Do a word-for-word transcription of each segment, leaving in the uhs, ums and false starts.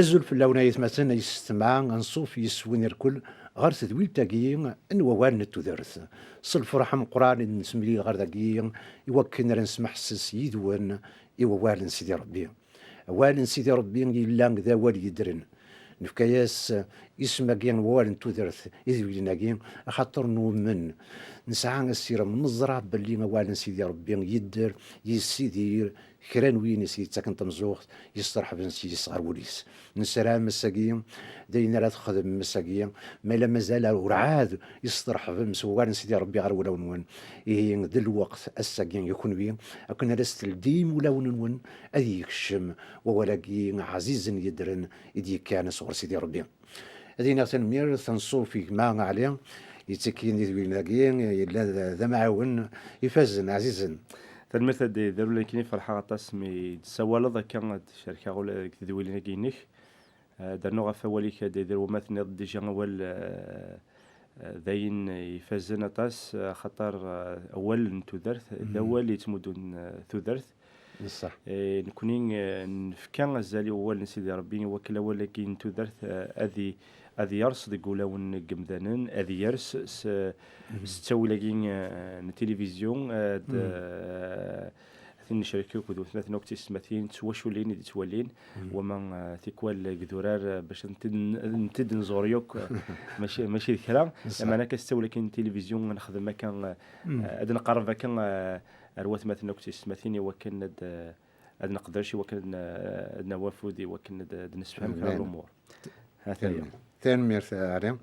Azul fell-awen ay atmaten, ay yessetma, anṣuf yes-wen irkel ɣer tedwilt-agi n wawal n tudert. S lferḥ ameqqran i d-nessemlil ɣer dagi i wakken ara nesmeḥses yid-wen i wawal n Sidi Ṛebbi. Awal n Sidi Ṛebbi yella d awal yeddren. Nefka-yas isem-agi n wawal n tudert i tedwilin-agi, axaṭer numen, nesɛa asirem, neẓra belli awal n Sidi Ṛebbi yedder, yessidir, kra n win i s-yettaken tamzuɣt, yesṭerḥben s yis ɣer wul-is. Nessaram ass-agi, d ayen ara txedmem ass-agi, ma yella mazal urɛad yesṭerḥbem s wawal n Sidi Ṛebbi ɣer wulawen-nwen, ihi d lweqt ass-agi i kunwi, akken ara s-teldim ulawen-nwen, ad yekcem wawal-agi ɛzizen yeddren i d-yekkan sɣur Sidi Ṛebbi. Ad iniɣ tanemmirt, anṣuf i gma Ɛli, yettekkin di tedwilin-agi, yella d, d amɛawen ifazen, ɛzizen. Tanemmirt a Dda Lmulud, nekkini ferḥeɣ aṭas mi d-tessawaleḍ akka ad d-cerkeɣ ula deg tedwilin-agi-inek. Eh, ad d-rnuɣ ɣef wawal-ik a Dda Lmulud, ma tenniḍ déjà awal, eh, eh, d ayen ifazen aṭas, eh, axaṭer, eh, awal n tudert, d awal yettmuddun, eh, tudert. Neṣṣeḥ. Eh, nekkni, eh, nefka azal i wawal n Sidi Ṛebbi, i wakken awal-agi n tudert, eh, ad i-, ad yers deg wulawen n yemdanen, ad yers s, s ttawil-agi, eh, n tilivizyu, eh, d, eh, tin necrek akked watmaten akked tisetmatin, d twaculin i d-ittwalin, wama, eh, tikwal deg idurar, eh, bac ad tent-id-, ad tent-id-nẓur yakk, eh, mačči, mačči d kra. Neṣṣeḥ. Lameɛna akka s ttawil-agi n tilivizyu, nexdem akka, eh, eh, ad nqerreb akka, eh, ar watmaten akked tisetmatin i wakken ad, eh, ad neqdec i wakken ad n-, ad nawi afud i wakken ad, ad nessefhem kra n lumuṛ. Ha-t-aya. Tanemmirt, tanemmirt, a Ɛli.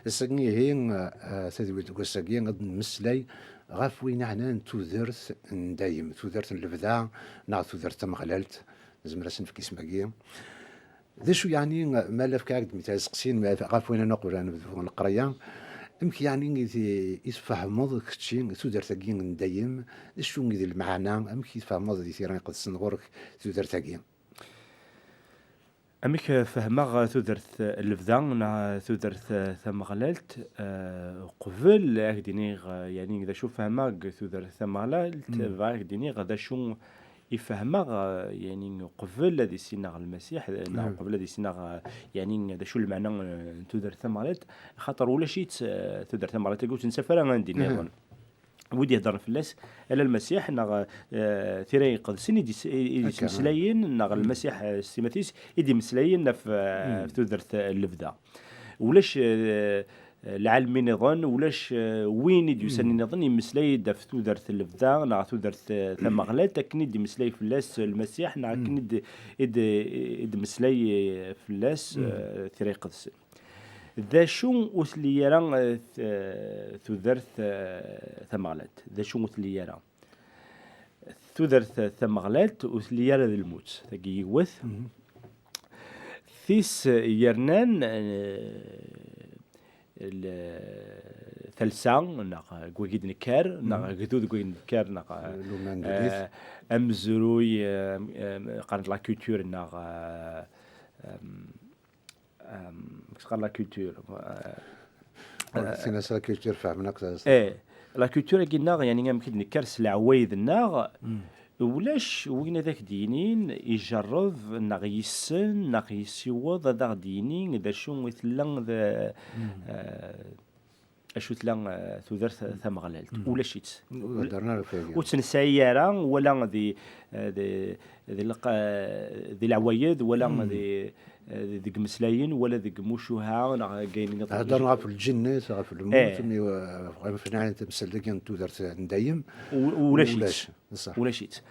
Ass-agi ihi, eh, tadwilt n wass-agi, ad nemmeslay ɣef wayen ɛnan tudert n dayem, tudert n lebda, neɣ tudert tameɣlalt, nezmer ad s-nefk isem-agi. D acu yeɛni, ma la fkiɣ-ak-d mithal iseqsiyen, ma ɣef wayen ara nuqbel ad nebdu leqraya, amek yeɛni i t-, i tfehmeḍ kečči tudert-agi n dayem, d acu i d lmeɛna, amek i tfehmeḍ di tira iqedsen ɣur-k tudert-agi? Amek, eh, fehmeɣ, eh, tudert, eh, n lebda neɣ tudert, eh, tameɣlalt, eh, uqbel ad k-d-iniɣ, eh, yeɛni d acu fehmeɣ deg tudert tameɣlalt, bɣiɣ ad k-d-iniɣ d acu i fehmeɣ, eh, yeɛni uqbel ad issineɣ Lmasiḥ, eh, neɣ uqbel ad issineɣ, eh, yeɛni d acu lmeɛna, eh, n tudert tameɣlalt, axaṭer ulac-itt, eh, tudert tameɣlalt-agi ur tt-nettaf ara anda nniḍen. Wid iheddren fell-as, ala Lmasiḥ, neɣ, eh, tira iqedsen i d-is-, i, i d-ittmeslayen, neɣ Lmasiḥ, eh, s timat-is, i d-imeslayen ɣef, eh, ɣef tudert, eh, n lebda. Ulac, eh, lɛalem nniḍen, ulac, eh, win i d-yusan nniḍen, yemmeslay-d ɣef tudert n lebda, neɣ tudert, eh, tameɣlalt, akken i d-imeslay fell-as Lmasiḥ, neɣ akken i d-, i d-, i d-imeslay, eh, fell-as, eh, tira iqedsen. D acu ur telli ara, eh, t-, eh, tudert, eh, tameɣlalt? D acu ur telli ara? Tudert tameɣlalt ur telli ara d lmut. Tagi yiwet. Tis yernan, eh, l-, talsa, neɣ deg wagi d-nekker, neɣ agdud deg wagi d-nekker, neɣ, eh, amezruy, eh, em-, em-, qqaren-t la culture, neɣ, eh, em, Amek teqqar la culture? Eh, tin-as la culture fehmen akk. Eh, la culture-agi-nneɣ, yani amek i d-nekker s leɛwayed-nneɣ, ulac win ad ak-d-yinin ijerreb, neɣ yessen, neɣ yessiweḍ ad aɣ-d-yini d acu i tella d, eh, acu tella, eh, tudert tameɣlalt. Ulac-itt. Ur heddren ara ɣef wagi. Ur tt-nesɛi ara, wala di, eh, di, di leq-, eh, di leɛwayed, wala di, eh, deg imeslayen, wala deg imucuha, neɣ deg ayen nniḍen. Heddren ɣef lǧennet, ɣef lmut, mi, eh, ɣef, ɣef, ɣef temsal-agi n tudert n dayem. U-, ulac-itt. Ulac, ṣṣeḥ. Ulac-itt.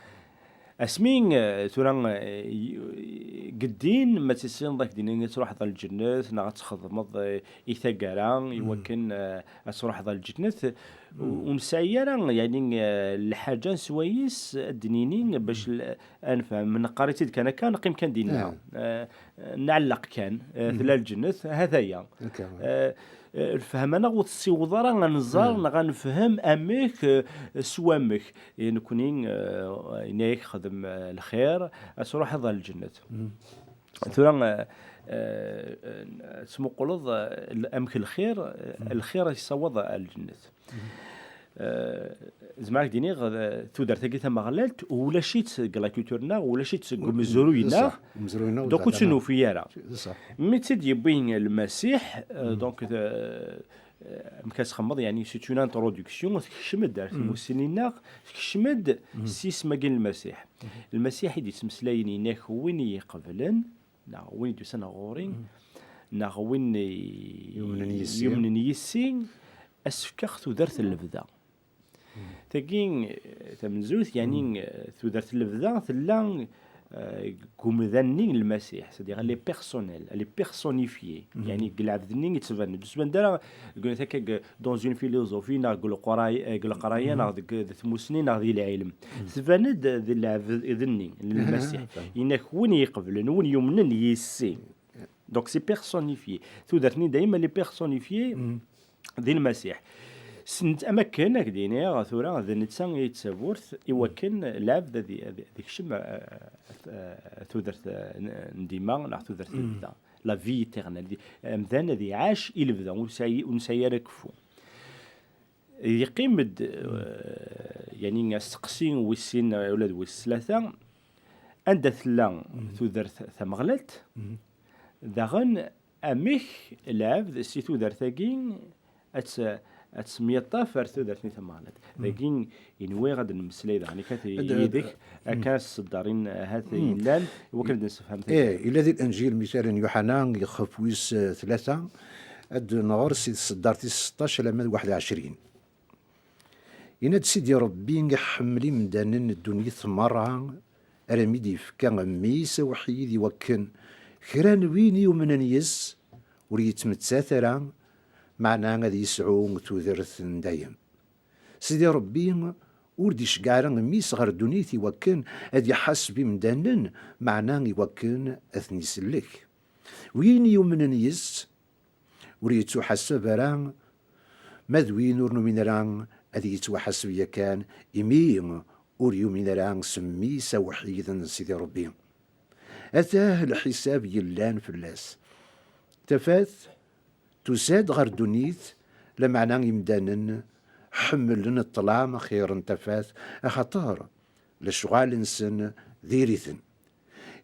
Asmi, eh, tura, eh, y-, y-, geddin, ma tissineḍ ad k-d-inin ad truḥeḍ ɣer lǧennet, neɣ ad txedmeḍ, eh, i taggara, i wakken, eh, ad truḥeḍ ɣer lǧennet, u-, ur nesɛi ara, yani, eh, lḥaǧa n swayes ad d-nini bac l-, ad nefhem, neqqar-itt-id kan akka, neqqim kan dinna. Eh, nɛelleq kan, eh, tella lǧennet, ha-t-aya. Eh, eh, lefhama-nneɣ ur tessiweḍ ara ad nẓer neɣ ad nefhem amek, eh, s wamek. I nekkni, eh, yenna-yak xdem, eh, lxir, ad truḥeḍ ɣer lǧennet. Tura, eh, eh, eh, tettmuquleḍ, eh, l-, amek lxir, eh, lxir yessawaḍ ɣer lǧennet. Eh, zemreɣ ad k-d-iniɣ, eh, tudert-agi tameɣlalt, ulac-itt deg la culture-nneɣ, ulac-itt deg umezruy-nneɣ. Donc, ur tt-nufi ara. Mi tt-id-yewwi Lmasiḥ, eh, donc, eh, eh, amek ad txemmeḍ, yeɛni, c'est une introduction, tekcem-d ar tmussni-nneɣ, tekcem-d s yisem-agi n Lmasiḥ. Lmasiḥ i d-yettmeslayen, yenna-k: "Win i yi-qeblen, neɣ win i d-yusan ɣur-i, neɣ win i yumnen yis-i, ad s-fkeɣ tudert n lebda." Tagi, eh, tamenzut, yeɛni, eh, tudert n lebda tella, eh, deg umdan-nni n Lmasiḥ, c'est-à-dire, elle est personnelle, elle est personnifiée. Yeɛni, deg lɛebd-nni yettban-d. Ur tettban-d ara deg, akka, deg, dans une philosophie, neɣ deg leqray-, eh, deg leqraya, neɣ deg, deg tmussni, neɣ di lɛilm. Tban-d di lɛebd-nni n Lmasiḥ. Yenna-k: "Win i yi-qeblen, win yumnen yis-i." Donc, c'est personnifié. Tudert-nni dayem, elle est personnifiée di Lmasiḥ. Sent-, am akken, ad k-d-iniɣ tura, d netta i d tawwurt i wakken lɛebd ad i-, ad i-, ad ikcem, eh, eh, tudert, eh, n, n dima, neɣ tudert n lebda. La vie éternelle. Di-, amdan ad iɛac i lebda, ur nesɛi, ur nesɛi ara akeffu. Yeqqim-d, eh, yeɛni, asteqsi wis sin, eh, ula d wis tlata, anda tella tudert tameɣlalt, daɣen amek lɛebd si tudert-agi ad tt-, ad tt-myuṭṭaf ar tudert-nni tameɣlalt. Dagi i nwiɣ ad nemmeslay daɣen, ikat yid-k, akka s tseddarin ahat yellan, i wakken ad nessefhem. Eh, yella di Lenǧil, mital n Yuḥana, ixef wis, eh, tlata, ad nɣer si tseddart tis seṭṭac alamma d waḥed ɛecrin. Yenna-d Sidi Ṛebbi: "Iḥemmel imdanen n ddunit merra, armi d-yefka Mmi-s awḥid, i wakken kra n win yumnen yis-s ur yettmettat ara, meɛna ad yesɛu tudert n dayem." Sidi Ṛebbi ur d-iceggeɛ ara Mmi-s ɣer ddunit i wakken ad iḥaseb imdanen, meɛna i wakken ad ten-isellek. Win yumnen yis-s ur yettuḥasab ara, ma d win ur numin ara ad yettwaḥaseb yakan, imi ur yumin ara s Mmi-s awḥid n Sidi Ṛebbi. Atah lḥisab yellan fell-as. Tafat tusa-d ɣer ddunit, lameɛna imdanen ḥemmlen ṭṭlam xir n tafat, axaṭer lecɣal-nsen diri-ten.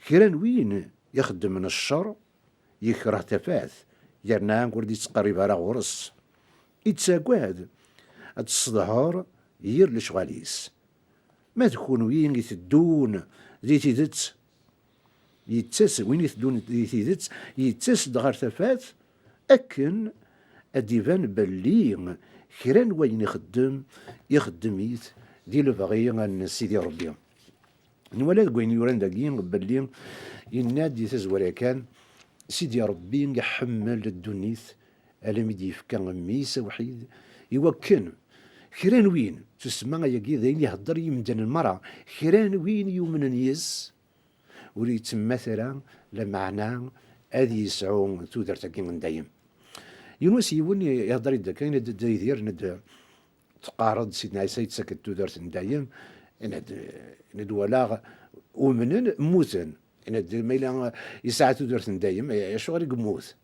Kra n win ixeddmen ccer, yekreh tafat, yerna ur d-yettqerrib ara ɣur-s. Ittagad ad tesseḍher yir lecɣal-is. Ma d kunwi iteddun di tidet, yettas, win iteddun di tidet, yettas-d ɣer tafat akken ad d-iban belli kra n wayen ixeddem, ixeddem-it di lebɣi n Sidi Ṛebbi. Nwala deg wayen yuran dagi belli yenna-d di tazwara kan, Sidi Ṛebbi iḥemmel ddunit almi d-yefka Mmi-s awḥid, i wakken kra n win, tusemma ayagi d ayen ihedder i yimdanen merra, kra n win yumnen yis-s ur yettemmat ara, lameɛna ad yesɛu tudert-agi n dayem. Yiwen wass yiwen ihedder-d akka, yenna-d: "Dda Yidir, yenna-d, teqqareḍ Sidna Ɛisa yettak-d tudert n dayem." Yenna-d, yenna-d: "Walaɣ umnen, mmuten." Yenna-d: "Ma yella yesɛa tudert n dayem, acuɣer i yemmut?"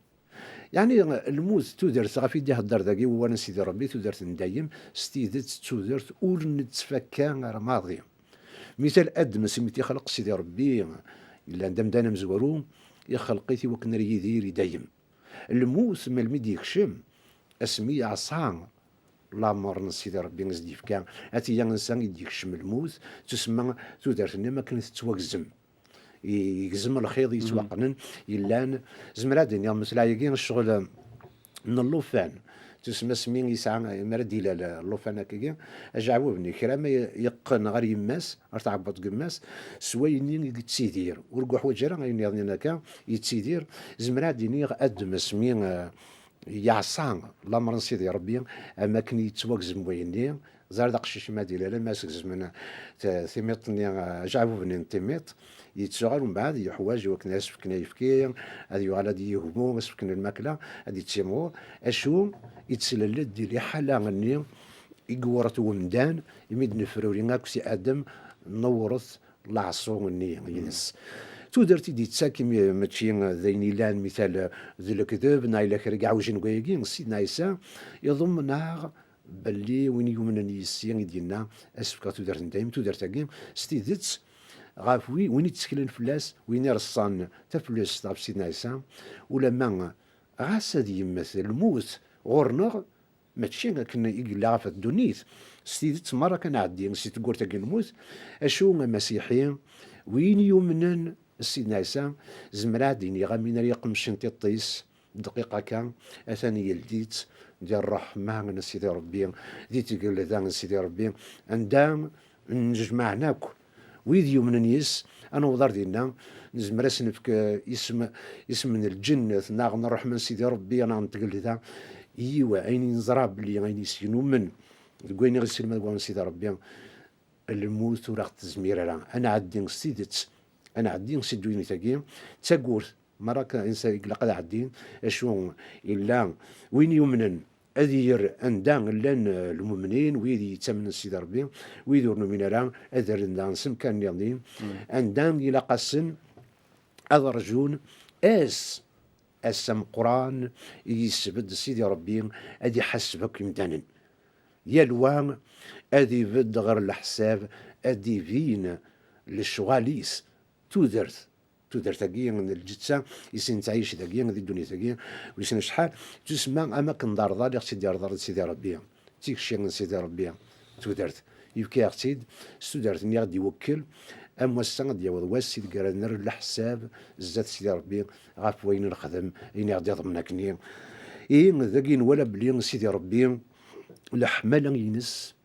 Yeɛni, lmut d tudert ɣef i d-ihedder dagi wawal n Sidi Ṛebbi, tudert n dayem, s tidet d tudert ur nettfakka ara maḍi. Mital, Adem, asmi t-ixleq Sidi Ṛebbi, yellan d amdan amezwaru, ixleq-it i wakken ara yidir i dayem. Lmut, melmi d-yekcem, asmi yeɛṣa lamer n Sidi Ṛebbi i s-d-yefka, at-iya ansa i d-yekcem lmut, tusemma tudert-nni am akken tettwagzem. I-, yegzem lxiḍ yettwaqqnen, yellan, zemreɣ ad d-iniɣ mmeslay-agi, ccɣel n llufan. Tusma asmi yesɛa, mi ara d-ilal llufan akkagi, ajeɛbub-nni, kra ma ye-, yeqqen ɣer yemma-s, ɣer tɛebbuḍt n yemma-s, s wayenni i yettidir. Ur yuḥwaǧ ara ayen nniḍen akka, yettidir. Zemreɣ ad d-iniɣ Adem asmi, eh, yeɛṣa lamer n Sidi Ṛebbi, am akken yettwagzem wayenni. Ẓer d aqcic ma d-ilal, ma s-gezmen t-, timiṭ-nni, eh, ajeɛbub-nni n timiṭ, yettuɣal umbeɛd yeḥwaǧ i wakken ad as-fken ayefki, ad yuɣal ad yegmu, ad as-fken lmakla, ad yettimɣur. Acu, yettlal-d di liḥala-nni i yewret wemdan, imi d-nefruri akk si Adem, newret laɛṣu-nni ines. Tudert i d-yettak, imi mačči d ayen ilan, mital d lekdeb, neɣ yella kra i iɛewjen deg wayagi, Sidna Ɛisa iḍummen-aɣ belli win yumnen yis-i, i d-yenna, ad s-fkeɣ tudert n dayem. Tudert-agi, s tidet, ɣef wi-, win itteklen fell-as, win ireṣṣan taflest ɣef Sidna Ɛisa, ulamma ɣas ad yemmet lmut ɣur-neɣ, mačči akken i yella ɣef ddunit. S tidet, merra kan nɛeddi si tewwurt-agi n lmut. Acu, amasiḥi, win yumnen s Sidna Ɛisa, zemreɣ ad d-iniɣ, am win ara yeqmecen tiṭ-is, dqiqa kan, atan yeldi-tt di ṛṛeḥma n Sidi Ṛebbi, di tgelda n Sidi Ṛebbi, anda nnejmaɛen akk wid yumnen yis, ad newweḍ ar dinna, nezmer ad s-nefk, eh, isem, isem n lǧennet, neɣ n ṛṛeḥma n Sidi Ṛebbi, neɣ n tgelda. Yiwa, ayen i neẓra belli ayen i s-numen deg wayen i ɣ-isselmad waɣen Sidi Ṛebbi, lmut ur aɣ-tezmir ara. Ad nɛeddi s tidet, ad nɛeddi si ddunit-agi, d tagurt, merra kan insa i ilaq ad ɛeddin, acu illa win yumnen ad yerr anda llan, eh, lmumnin, wid yettamnen s Sidi Ṛebbi, wid ur numin ara, ad rren daɣen s amkan nniḍen, anda ilaq-asen ad rjun ass, ass ameqqran i yesbedd Sidi Ṛebbi, ad iḥaseb akk imdanen. Yal wa ad ibedd ɣer leḥsab, ad d-ibin lecɣal-is, tudert, tudert-agi n lǧetta i s-nettɛic dagi di ddunit-agi, wissen acḥal, tusemma am akken d arḍal i ɣ-tt-id-yerḍel Sidi Ṛebbi. D tikci n Sidi Ṛebbi, tudert. Yefka-yaɣ-tt-id s tudert-nni i ɣ-d-iwekkel, am wass-a ad d-yaweḍ wass i deg ara nerr leḥsab zdat Sidi Ṛebbi ɣef wayen nexdem, ayen i ɣ-d-iḍmen akkenni. Ihi, dagi nwala belli Sidi Ṛebbi, leḥmala-ines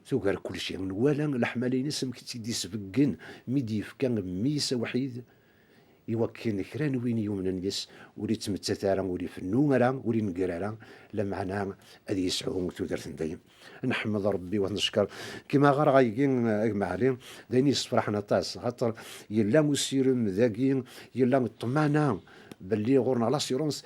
tugar kulci. Nwala leḥmala-ines amek i tt-id-isbeggen mi d-yefka mmi-s awḥid, i wakken kra n win yumnen yes ur ittmettat ara, ur ifennu ara, ur inegger ara, lameɛna ad yesɛu tudert n dayem. Nḥemmed Ṛebbi u ad t-neckeṛ. Kima ɣer ɣaygi, a gma Ɛli, d ayen yessefraḥen aṭas, xaṭer yella usirem dagi, yella ṭṭmana belli ɣur-neɣ l'assurance,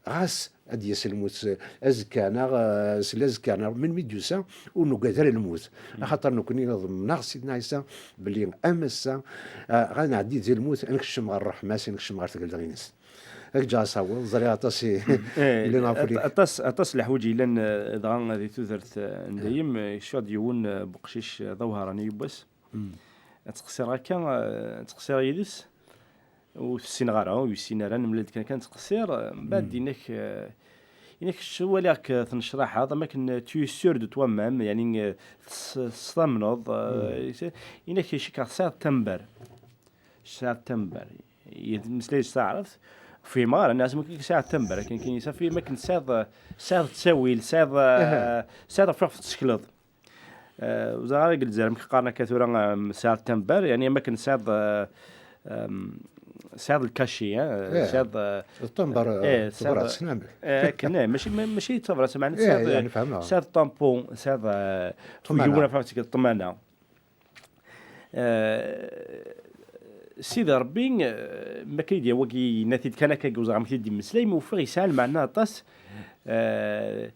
ɣas ad d-yas lmut azekka neɣ, eh, s lazekka neɣ melmi d-yusa, ur nugad ara lmut. Axaṭer nekni ḍemneɣ Sidna Ɛisa belli am ass-a, eh, ɣad nɛeddi di lmut, ad nekcem ɣer ṛṛeḥma-s, ad nekcem ɣer tgelda-ines. Ad k-ǧǧeɣ asaweḍ, ẓriɣ aṭas i yellan ɣef wul-ik. Aṭas, aṭas n leḥwayeǧ yellan, eh, dɣa di tudert, eh, n dayem, eh, yeccuɛ-d yiwen, eh, n uqcic, eh, d awehṛani yiwwas. Ad ttqeṣṣireɣ akka, eh, ad ttqeṣṣireɣ yid-s. Ur t-ssineɣ ara, ur yessin ara, nemlal-d kan, kan nettqeṣṣir, eh, mbeɛd inak, eh, inak, "Waliɣ-k tennecraḥeḍ, am akken tu es sûr de toi-même, yeɛni, eh, tes-, testamneḍ, eh, inak, cikkeɣ tesɛiḍ tamber." Tesɛiḍ tamber. Yettmeslay s taɛrabt, ur fhimeɣ ara, nniɣ-as, "Ma tesɛiḍ tamber, akken kan safi, am akken tesɛiḍ, tesɛiḍ ttawil, tesɛiḍ, eh, tesɛiḍ ɣef wacu tettekleḍ." Eh, ur ẓriɣ ara deg Lezzayer amek qqaren akka tura, em, tesɛiḍ tamber, yeɛni am akken tesɛiḍ, eh, em, tesɛiḍ lkaci, eh, tesɛiḍ, eh, d tamber, eh, eh, tesɛiḍ, tabrat, eh, akken, eh, mačči, ma-, mačči d tabrat, meɛna tesɛiḍ, yeɛni fehmeɣ, tesɛiḍ tampon, tesɛiḍ, eh, ṭṭmana. Yiwen ɣef ṭṭmana. Eh, Sidi Ṛebbi, eh, ma akka i d-yawi wagi, yenna-t-id kan akka, ur ẓriɣ amek i d-yemmeslay, ma ufiɣ yesɛa lmeɛna aṭas. Eh,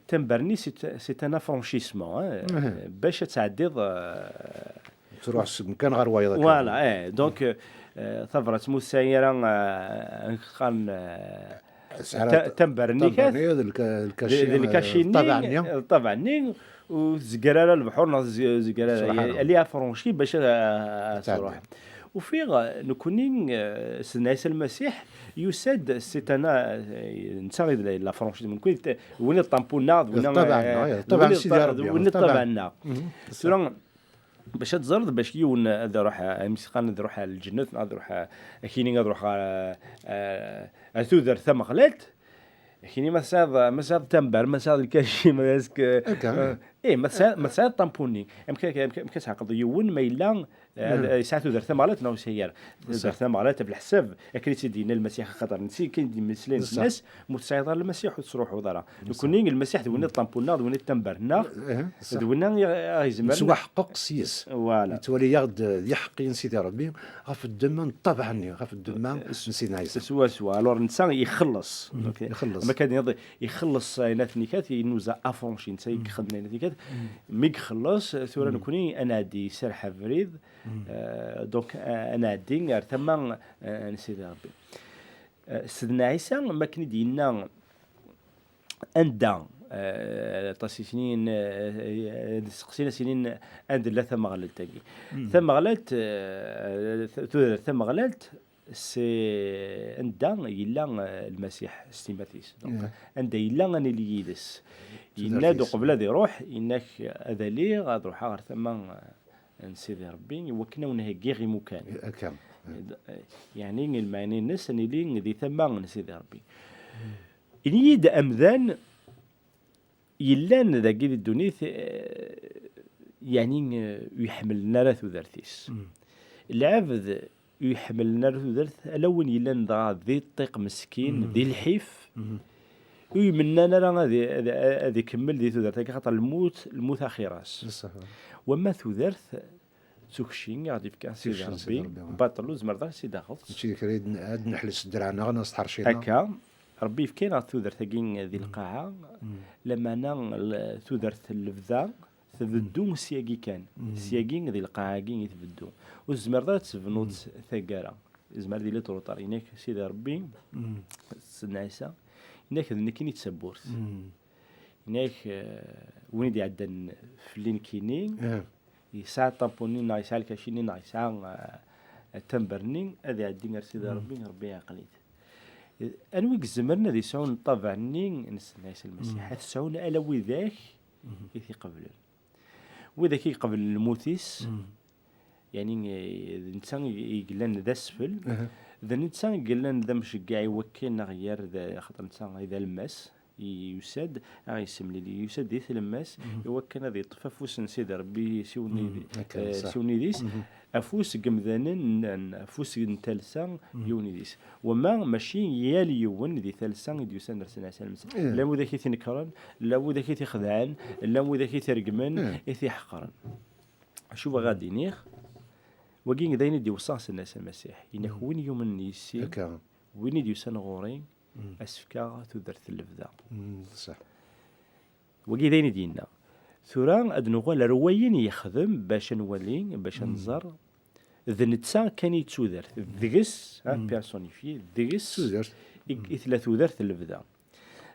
tamber-nni, c'est, c'est un affranchissement, hein, bac ad tɛeddiḍ, eh, truḥ seg umkan ɣer wayeḍ akka. Voilà, eh, donc, eh, tabrat ma ur tesɛi ara, eh, amek qqaren, eh, tesɛa ta-, tamber-nni, tamber-nni, d lka-, d lkaci, d lkaci-nni, ṭṭabeɛ-nni, ṭṭabeɛ-nni, ur tezger ara lebḥur, neɣ tez-, tezger ara, elle est affranchie bac a, a, ad truḥ. Ufiɣ, eh, nekkni, eh, Sidna Ɛisa Lmasiḥ, yusa-d, c'est un, eh, netta i d la, l'affranchissement, nekkni d, win i d ṭampun-nneɣ, d win, ṭṭabeɛ-nneɣ, eh, d win i d ṭṭabeɛ-nneɣ. Tura, bac ad teẓreḍ, bac yiwen ad iruḥ, eh, amek i s-qqaren, ad iruḥ ɣer lǧennet, neɣ ad iruḥ, eh, akini ad iruḥ ɣer, eh, eh, ar tudert tameɣlalt, akini ma tesɛiḍ, ma tesɛiḍ tamber, ma tesɛiḍ lkaci, ma tesɛiḍ, eh, eh, ma tesɛiḍ, ma tesɛiḍ ṭampuni, amek, amek, amek ad tɛeqleḍ yiwen ma yella, eh, yesɛa tudert tameɣlalt neɣ ur yesɛi ara? Tudert tameɣlalt, ɣef leḥsab, akken i tt-id-yenna Lmasiḥ, axaṭer netta kan i d-yemmeslayen fell-as, ma ur tesɛiḍ ara Lmasiḥ, ur tettruḥuḍ ara. Nekkni, Lmasiḥ d win i d ṭampun-nneɣ, d win i d tamber-nneɣ, d win i aɣ-izemren. Nettwaḥqeq s-yes. Voilà. Yettwali-yaɣ-d d iḥeqqiyen Sidi Ṛebbi ɣef ddemma n ṭṭabeɛ-nni, ɣef ddemma n Sidna Ɛisa. Swaswa. Alors, netta ixelleṣ. Ok. Ixelleṣ. Ma kan yenna-d, ixelleṣ ayen atnikat, il nous a affranchis, netta i ixedmen ayen atnikat. Mi ixelleṣ, tura nekkni ad nɛeddi, iserreḥ abrid, euh, donc, euh, ad nɛeddi ar tama, euh, n Sidi Ṛebbi. Eh, Sidna Ɛisa, mi akken i d-yenna, anda, Eh, aṭas i snin, eh, eh, ad seqsin, ad sinin anda tella tameɣlalt-agi. Tameɣlalt, eh, t-, tudert tameɣlalt, c'est anda yella, eh, Lmasiḥ s timat-is. Donc, anda yella ad nili yid-s. Yenna-d uqbel ad iruḥ, yenna-k ad aliɣ, ad ruḥeɣ ɣer tama, eh, n Sidi Ṛebbi, i wakken ad wen-heggiɣ imukan. Akka. Yeɛni, lmeɛna-ines ad nili di tama n Sidi Ṛebbi. Ini-yi-d amdan yellan dagi di ddunit, eh, yeɛni, eh, ur iḥemmlen ara tudert-is. Lɛebd ur iḥemmlen ara tudert, ala win yellan dɣa di ṭṭiq meskin, di lḥif, ur imennan ara ad i-, ad, ad ikemmel di tudert-agi, xaṭer lmut, lmut axir-as. Wamma tudert, d tukci i ɣ-d-ifka Sidi Ṛebbi, baṭel, ur tzemreḍ ara ad tt-id-taɣeḍ. Mačči d kra i d-, ad neḥles ddreɛ-nneɣ neɣ s tḥerci-nneɣ. Akka, Ṛebbi yefka-aɣ-d tudert-agi di lqaɛa, lameɛna l-, tudert n lebda tbeddu syagi kan, syagi di lqaɛa-agi i tbeddu. Ur tezmireḍ ara ad tebnuḍ taggara, yezmer ad yili truṭar. Yenna-k Sidi Ṛebbi, Sidna Ɛisa, yenna-k d nekkini i d tawwurt. Yenna-k, eh, win i d-iɛeddan fell-i nekkini, yesɛa ṭampun-nni neɣ yesɛa lkaci-nni neɣ yesɛa, eh, tamber-nni, ad iɛeddi ar Sidi Ṛebbi, Ṛebbi iɛqel-it. Eh, anwa i izemren ad yesɛu ṭṭabeɛ-nni n Sidna Ɛisa Lmasiḥ? Ad t-sɛun ala widak i t-iqeblen. Widak i iqeblen lmut-is, yeɛni, eh, d netta i, i yellan d asfel, d netta i yellan d amceggeɛ i wakken ad ɣ-yerr d, axaṭer netta i d alemmas, i yusa-d, a ɣ-yessemlili, yusa-d di tlemmast, i wakken ad yeṭṭef afus n Sidi Ṛebbi, siwen-, eh, siwen yid-is, afus n yemdanen, n, n, afus n talsa, yiwen yid-is. Wama, mačči yal yiwen di talsa i d-yusan ar Sidna Ɛisa Lmasiḥ. Llan widak i t-inekren, llan widak i t-ixedɛen, llan widak i t-iregmen, i t-iḥeqren. Acu bɣiɣ ad d-iniɣ? Wagi d ayen i d-iweṣṣa Sidna Ɛisa Lmasiḥ. Yenna-k, win yumnen yis-i, win i d-yusan ɣur-i, ad s-fkeɣ tudert n lebda. Wagi d ayen i d-yenna. Tura ad nuɣal ar wayen yexdem bac ad nwali, bac ad nẓer. D netta kan i d tudert. Deg-s, ha, personnifié, deg-s i, i tella tudert n lebda.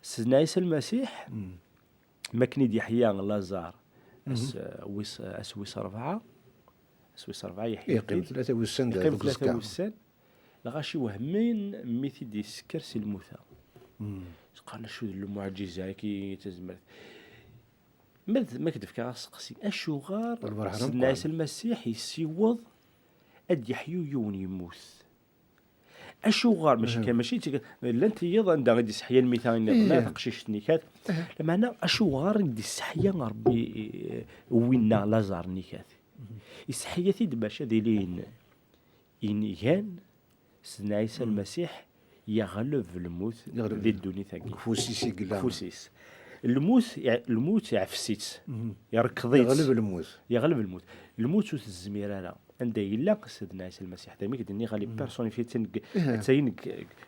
Sidna Ɛisa Lmasiḥ, mi akken i d-yeḥya Laẓar, ass, eh, wis, ass wis rebɛa, ass wis rebɛa yeḥya-t-id. Yeqqim tlata wussan d, yeqqim tlata wussan, lɣaci wehmen mi t-id-yessekker si lmuta. Qqaren, acu d lmuɛǧiza-agi, tazmert. Ma d, ma k-d-fkeɣ aseqsi, acuɣer Sidna Ɛisa Lmasiḥ yessiweḍ ad d-yeḥyu yiwen yemmut? Acuɣer? Mačči kan, mačči d tig-, llant tiyiḍ anda i d-iseḥya lmita nniḍen, taqcict-nni kat. Lameɛna, acuɣer i d-iseḥya Ṛebbi, eh, winna Laẓar-nni kat? Iseḥya-t-id bac ad ilin inigan, Sidna Ɛisa Lmasiḥ yeɣleb lmut di ddunit-agi. Deg ufus-is i yella. Deg ufus-is. Lmut, lmut iɛfes-itt, irekkeḍ-itt. Yeɣleb lmut. Yeɣleb lmut. Lmut ur tezmir ara. Anda yella Sidna Ɛisa Lmasiḥ? D amek d-nniɣ, les personnifiés, attan deg, attan deg,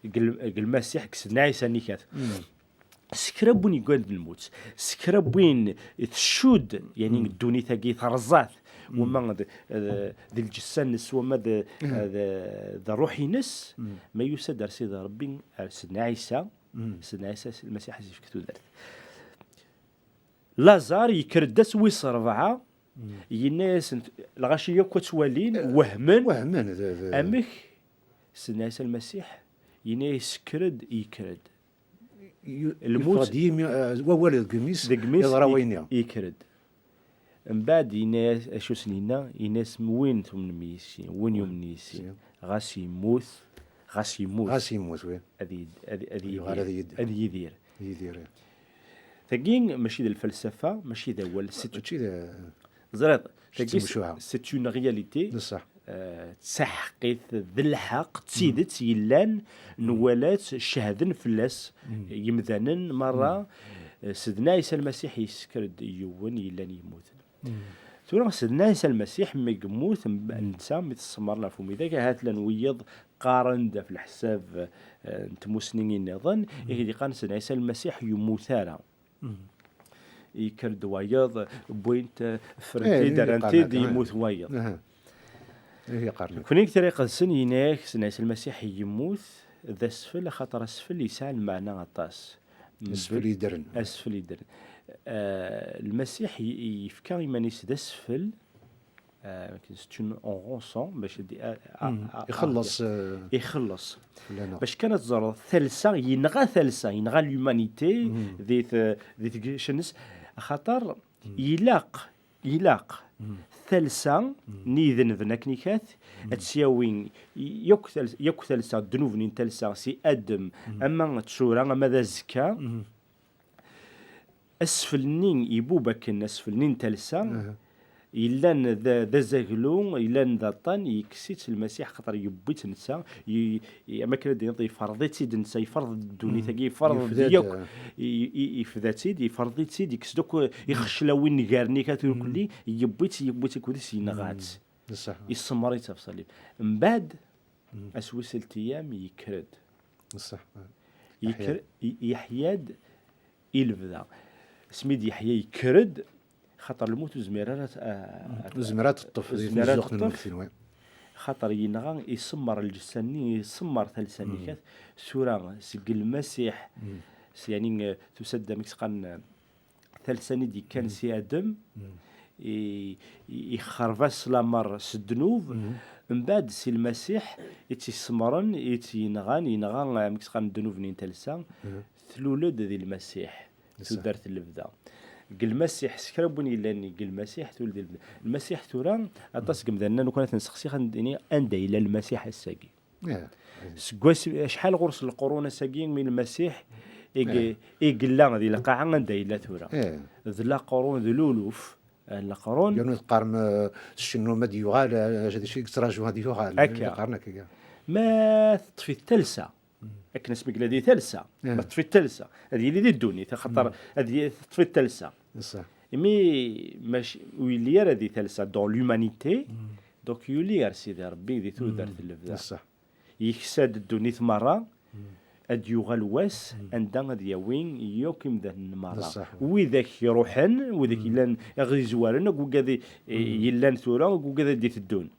deg, deg Lmasiḥ, deg Sidna Ɛisa nikat. S kra n win yuggaden lmut, s kra n win tcudd, yani, ddunit-agi terẓa-t, wama d, d, d lǧessa-nnes, wama d, d, d ṛṛuḥ-ines, ma yusa-d ar Sidi Ṛebbi, ar Sidna Ɛisa, Sidna Ɛisa Lmasiḥ ad s-yefk tudert. Laẓar yekker-d ass wis ṛebɛa, yenna-yasen, lɣaci yakk ad ttwalin, wehmen. Wehmen, d, d, amek Sidna Ɛisa Lmasiḥ yenna-yas, kker-d, yekker-d. Yu-, lmut yeffeɣ-d yimi, eh, wawal deg imi-s, deg imi-s, yeḍra wayen-nni. Yekker-d. Mbeɛd yenna-yas, acu sen-yenna? Yenna-yas, win tumnem yis-i, win yumnen yis-i, ɣas yemmut, ɣas yemmut, ɣas yemmut, wi, ad yid-, ad, ad yidir. Ad yidir. Yidir, ih. Tagi mačči d lfalsafa, mačči d awal, c'est, mačči d, ẓriḍ, tagi c'est une réalité. D ṣṣeḥ. Eh, d taḥeqqit, d lḥeqq, d tidet yellan, nwala-tt, cehden fell-as yemdanen merra. Eh, Sidna Ɛisa Lmasiḥ yesker-d yiwen yellan yemmut. Tura Sidna Ɛisa Lmasiḥ mi yemmut, m-, netta mi t-semmren ɣef umidag, ahat llan wiyiḍ qqaren-d ɣef leḥsab, eh, n tmusni nniḍen, i d-yeqqaren Sidna Ɛisa Lmasiḥ yemmut ara. Yekker-d wayeḍ, wwin-t, ffren-t-id, rran-t-id, yemmut wayeḍ. Nekni deg Tira Iqedsen, yenna-yak Sidna Ɛisa Lmasiḥ yemmut d asfel, axaṭer asfel yesɛa lmeɛna aṭas. Asfel yeddren. Asfel yeddren. Eh, Lmasiḥ i- i- yefka iman-is d asfel, eh, c'est une rançon, bac ad, a- a- a- ixelleṣ, a- eh, ixelleṣ. Fell-aneɣ. Bac kan ad teẓreḍ, talsa, yenɣa talsa, yenɣa l'humanité di t- di tgecc-nnes, axaṭer ilaq ilaq talsa n yidenben akken ikat, ad tt-yawi yakk tal- yakk talsa, ddnub-nni n talsa, si Adem, ama d tura, ama d azekka. Asfel-nni ibub akken, asfel-nni n talsa, yellan d, d azaglu, yellan d aṭṭan, yekkes-itt Lmasiḥ, xaṭer yewwi-tt netta, y- Y- am akken ad d-tiniḍ, yefreḍ-itt-id netta, yefreḍ ddunit-agi, yefreḍ-d yakk, i- i- yefda-tt-id, yefreḍ-itt-id, yekkes-d akk ixeclawen n gar-nni kat urkelli, yewwi-tt, yewwi-tt akked-s, yenɣa-tt, yessemmer-itt ɣef ṣṣalib. Mbeɛd, ass wis telt eyyam, yekker-d. Yekker, y- yeḥya-d i lebda. Asmi d-yeḥya, yekker-d, xaṭer lmut ur zmir ara ad, ad, ur zmir ara teṭṭef di tmezzuɣt n lmegtin, wi. Xaṭer yenɣa, isemmer lǧessa-nni, isemmer talsa-nni kat. Tura, seg Lmasiḥ, s- yani, eh, tusa-d, amek s-qqaren, eh, talsa-nni d-yekkan si Adem, i- i- ixerb-as lamer s ddnub, mbeɛd si Lmasiḥ i tt-isemmren, i tt-yenɣan, yenɣa, amek s-qqaren, ddnub-nni n talsa, tlul-d di Lmasiḥ. Tudert n lebda. Deg Lmasiḥ, s kra n win yellan deg Lmasiḥ, tul di lebda. Lmasiḥ tura, aṭas n yemdanen, lukan ad ten-sexsiɣ, ad d-ini anda yella Lmasiḥ ass-agi. Seg wass, acḥal ɣur-s leqrun ass-agi, mi Lmasiḥ i g- i yella di lqaɛa anda yella tura. D laqrun, d luluf, eh, leqrun. Yernu teqqarem, eh, tcennum ad d-yuɣal, eh, d acu i yettraǧu ad d-yuɣal. Akka. Qqaren akka. Ma teṭṭef-it talsa, akken asmi yella di talsa, ma teṭṭef-it talsa, ad yili di ddunit, axaṭer ad y- teṭṭef-it talsa. Imi mac- ur yelli ara di talsa, dans l'humanité, donc yuli ar Sidi Ṛebbi di tudert n lebda. Yeksa-d ddunit merra, ad d-yuɣal wass anda ad yawi yakk imdanen merra. Widak iruḥen, widak yellan, i ɣ-izwaren, akked wigad i- yellan tura, akked wigad ad d-iteddun.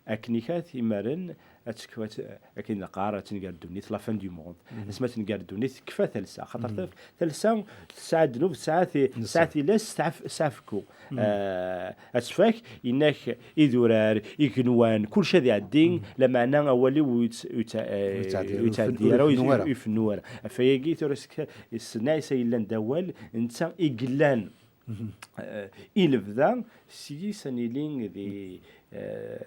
Akken ikat imaren, ad tekfa, ad- akken neqqar, ad tenger ddunit, la fin du monde. Asmi ad tenger ddunit, tekfa talsa. Xaṭer taf- talsa tesɛa ddnub, tesɛa ti- tesɛa tilas, tesɛa f- tesɛa afekku. Eh, ad tfak, yenna-k idurar, igenwan, kullec ad iɛeddi, lameɛna awal-iw ur yett- ur yett- eh, ur yettɛeddi ara, ur yefennu ara. Ɣef wayagi, tura s- s Sidna Ɛisa yellan d awal, netta i yellan, eh, i lebda, s yis ad nili di, eh,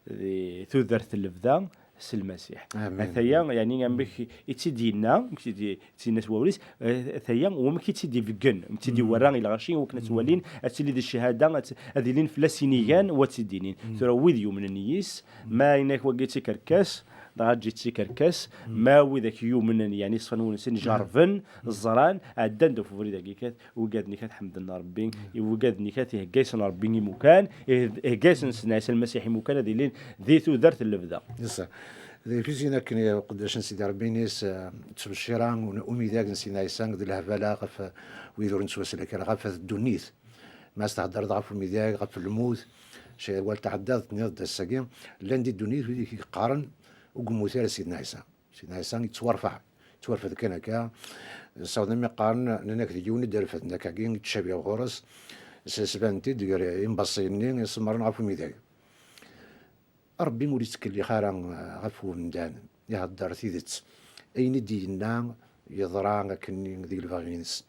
di tudert n lebda s Lmasiḥ. Amin. Ataya, yani, amek i tt-id-yenna, amek i tt-id- i tt-yenna s wawal-is, eh, ataya, u amek i tt-id-ibeggen, amek i tt-id-iwerra i lɣaci, wakken ad tt-walin, ad tili di ccahada, ad tt- ad ilin fell-as inigan, u ad tt-id-inin. Tura, wid yumnen yis, ma yenna-k wagi d tikerkas, dɣa eǧǧ-itt d tikerkas, ma widak yumnen, yani, ṣṣfa-nwen-nsen, jerrben, ẓran, ɛeddan-d ɣef ubrid-agi kat, Wigad-nni kat ḥemden Ṛebbi, i wigad-nni kat ihegga-yasen Ṛebbi imukan, ih- ihegga-yasen Sidna Ɛisa Lmasiḥ imukan ad ilin di tudert n lebda. Yes. Di Efisyen akken i uqeddac n Sidi Ṛebbi-ines, eh, ttbecciṛa n umidag n Sidna Ɛisa d lehbala ɣef wid ur nettwaslak ara, ɣef at ddunit. Ma as-thedreḍ ɣef umidag, ɣef lmut, cay awal tɛeddaḍ, tenniḍ-d ass-agi, llan di ddunit wid i k-yeqqaren ur yemmut ara Sidna Ɛisa. Sidna Ɛisa yettwarfeɛ, yettwarfed kan akka. Sawḍen mi qqaren, nnan-ak d yiwen i d-refden akkagi, yettcabi ɣur-s, s- sban-t-id gar imbaṣiyen-nni iṣemmren ɣef umidag. Ṛebbi ur yettkellix ara, eh, ɣef umdan, ihedder tidet. Ayen i d-yenna yeḍra akken deg lebɣi-ines.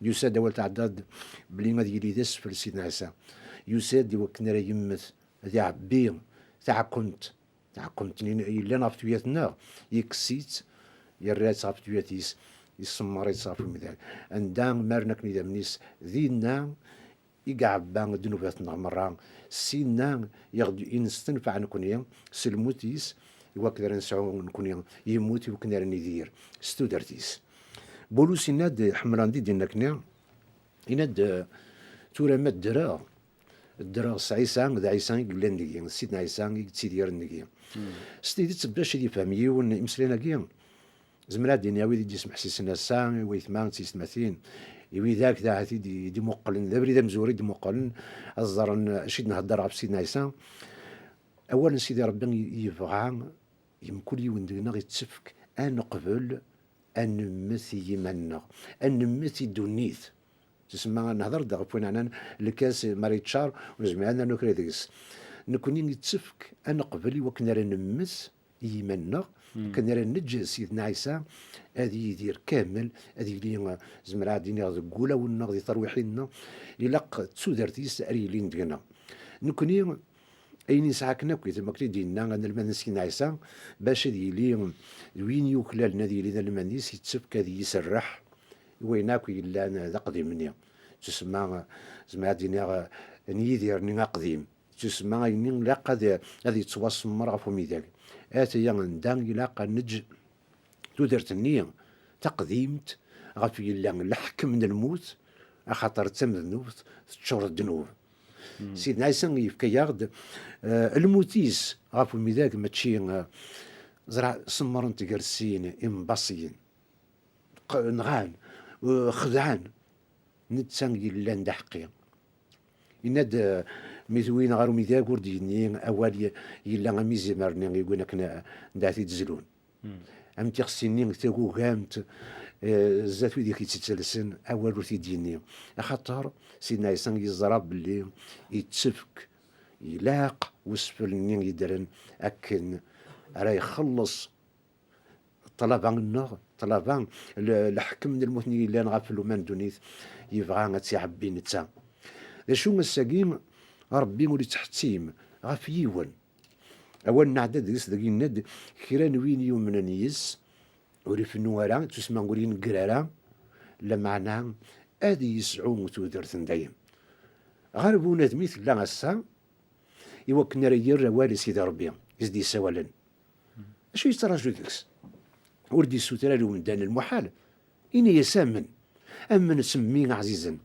Yusa-d, awal tɛeddaḍ, belli ad yili d asfel Sidna Ɛisa. Yusa-d i wakken ara yemmet, ad iɛebbi taɛkemt. Taɛkemt-nni yellan ɣef tuyat-nneɣ, yekkes-itt, yerra-tt ɣef tuyat-is, yessemmer-itt ɣef umidag. Anda ma rren akken idammen-is, dinna i iɛebba ddnubat-nneɣ merra, sinna i ɣ-d-, i nestenfeɛ nekni s lmut-is, i wakken ara nesɛu nekni yemmut, i wakken ara nidir s tudert-is. Bulus yenna-d, ḥemmleɣ di din akni, yenna-d, tura ma ddreɣ, ddreɣ s Ɛisa, d Ɛisa i yellan deg-i, d Sidna Ɛisa i yettidiren deg-i. S tidet, bac ad yefhem yiwen imeslayen-agi, zemreɣ ad d-iniɣ wid i d-yesmeḥsisen ass-a, i waytma d tiyessetmatin, i widak d ahat i d-, i d-imuqlen, d abrid amezwaru i d-imuqlen, ad ẓren acu i d-nhedder ɣef Sidna Ɛisa. Awal n Sidi Ṛebbi yebɣa i mkul yiwen deg-neɣ ittefk ad neqbel ad nemmet i yiman-nneɣ, ad nemmet i ddunit. Tusemma, nehder-d ɣef win ɛnan lkas mi ara yeččar, ur nezmir ad nernu kra deg-s. Nekni yettefk ad neqbel i wakken ara nemmet i yiman-nneɣ, akken ara neǧǧ Sidna Ɛisa ad yidir kamel, ad yili, eh, zemreɣ ad iniɣ, deg wulawen-nneɣ, di terwiḥin-nneɣ, ilaq d tudert-is ara yilin deg-neɣ. Nekni, ayen yesɛa akken akk, am wakken i d-yenna anelmad n Sidna Ɛisa, bac ad yili d win yuklalen ad yili d anelmad-is, yettefk ad yiserreḥ i wayen akk yellan d aqdim-nni. Tusemma, zemreɣ ad iniɣ, n yidir-nni aqdim. Tusemma, ayenni ilaq ad, ad yettwasemmer ɣef umidag. Ataya anda ilaq ad neǧǧ tudert-nni taqdimt ɣef yella leḥkem n lmut, axaṭer d tamednubt teččur d ddnub. Sidna Ɛisa yefka-yaɣ-d, eh, lmut-is ɣef umidag, mačči, eh, ẓra, semmren-t gar sin imbaṣiyen. Q-, nɣan, eh, xedɛen. Netta yellan d aḥeqqi. Yenna-d, eh, mi t-wwin ɣer umidag, ur d-yenni awal, ye-, yella am izimer-nni i win akken, eh, anda ara t-id-zlun. Am tixsi-nni tagugamt, eh, zdat wid i k-ittelsen, awal ur t-id-yenni. Axaṭer Sidna Ɛisa yeẓra belli yettefk, ilaq usfel-nni yeddren akken ara ixelleṣ ṭṭlaba-nneɣ, ṭṭlaba, le-, leḥkem n lmut-nni yellan ɣef luman n ddunit, yebɣa ad tt-iɛebbi netta. D acu ass-agi? Ṛebbi ur yettḥettim ɣef yiwen. Awal nɛedda deg-s, deg yenna-d, kra n win yumnen yis, ur ifennu ara, tusemma ur inegger ara, lameɛna ad yesɛu tudert n dayem. Ɣer bunadem i tella ass-a, i wakken ara yerr awal i Sidi Ṛebbi, i s-d-yessawalen. Acu yettraǧu deg-s? Ur d-yessuter ara i umdan lmuḥal. Ini-as amen. Amen s mmi ɛzizen.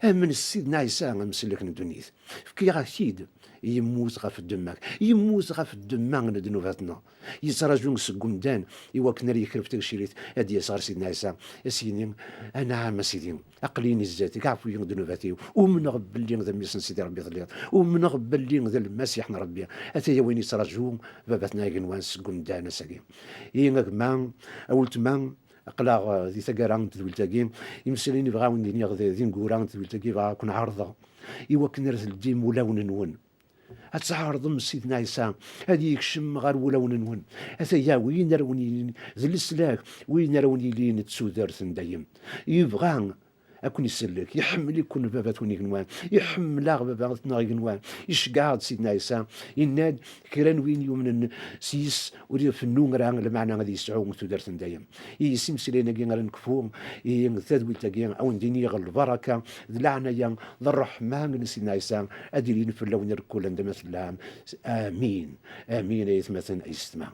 Amen s Sidna Ɛisa, amsellek n ddunit. Fkiɣ-ak-t-id. Yemmut ɣef ddemma-k. Yemmut ɣef ddemma n ddnubat-nneɣ. Yettraǧu seg umdan i wakken ara yekref tagcirit, ad d-yas ɣer Sidna Ɛisa, ad s-yini, anɛam a Sidi. Aql-i nezzat-k, ɛfu-yi ddnubat-iw. Umneɣ belli d mmi-s n Sidi Ṛebbi telliḍ. Umneɣ belli d Lmasiḥ n Ṛebbi. Ataya win yettraǧu baba-tneɣ igenwan seg umdan ass-agi. Ihi a gma, a weltma, aql-aɣ, eh, di taggara n tedwilt-agi. Imeslayen i bɣiɣ ad wen-d-iniɣ d, d ineggura n tedwilt-agi, bɣiɣ ad ken-ɛerḍeɣ i wakken ara teldim ulawen-nwen. Ad tɛerḍem Sidna Ɛisa ad yekcem ɣer wulawen-nwen. Ataya win ara wen-yilin d leslak, win ara wen-yilin d tudert n dayem. Yebɣa ad ken-isellek, iḥemmel-iken baba-twen igenwan, iḥemmel-aɣ baba-tneɣ igenwan, iceggeɛ-aɣ-d Sidna Ɛisa, yenna-d, kra n win yumnen s yis ur ifennu ara, lameɛna ad yesɛu tudert n dayem. I yis imeslayen-agi ara nekfu, i tadwilt-agi, a wen-d-iniɣ lbaraka d leɛnaya d ṛṛeḥma n Sidna Ɛisa ad ilin fell-awen irkul anda ma tellam. Amin. Amin, ay atmaten, ay yessetma.